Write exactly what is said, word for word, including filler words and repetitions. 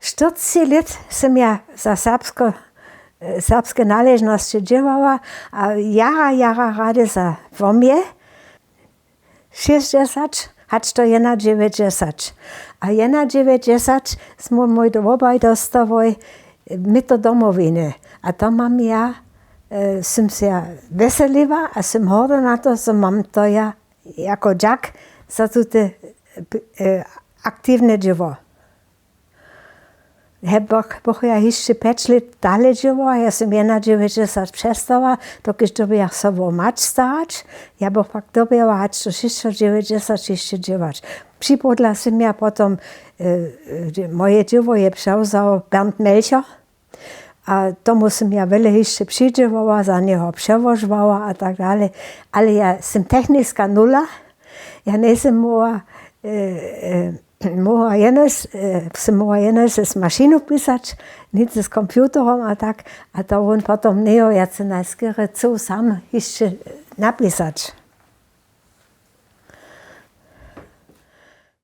Štyrcci lět sym ja za serbske naležnosće dźěłała, a jara jara rady za womje šěsćdźesać hač do jednadźewjećdźesać. A jednadźewjećdźesać smy mój wobaj dostałoj, my to domowiny. A to mam ja sym se ja wjeseliła a sym horda na to, zo mam to ja jako dźak za tute aktiwne dźěło. Heboch bych ja hišće pjeć lět dale dźěłała, ja sym jednadźewjećdźesać přestała, dokelž dyrbjach sobu mać starać. Ja bych pak dyrbjała hač do šěsćdźewjećdźesać hišće dźěłać. Připodla sym ja potom, moje dźěło je přewzał Bernd Melcher, a tomu sym ja wjele hišće přidźěłała, za njeho přełožowała a tak dale. Ale ja sym techniska nula. Ja njejsym móhła móhła jenož sym móhła jenož z mašinu pisać, nic z computerom a tak. A to wón potom njejo wjace najskerje chcył sam hišće napisać.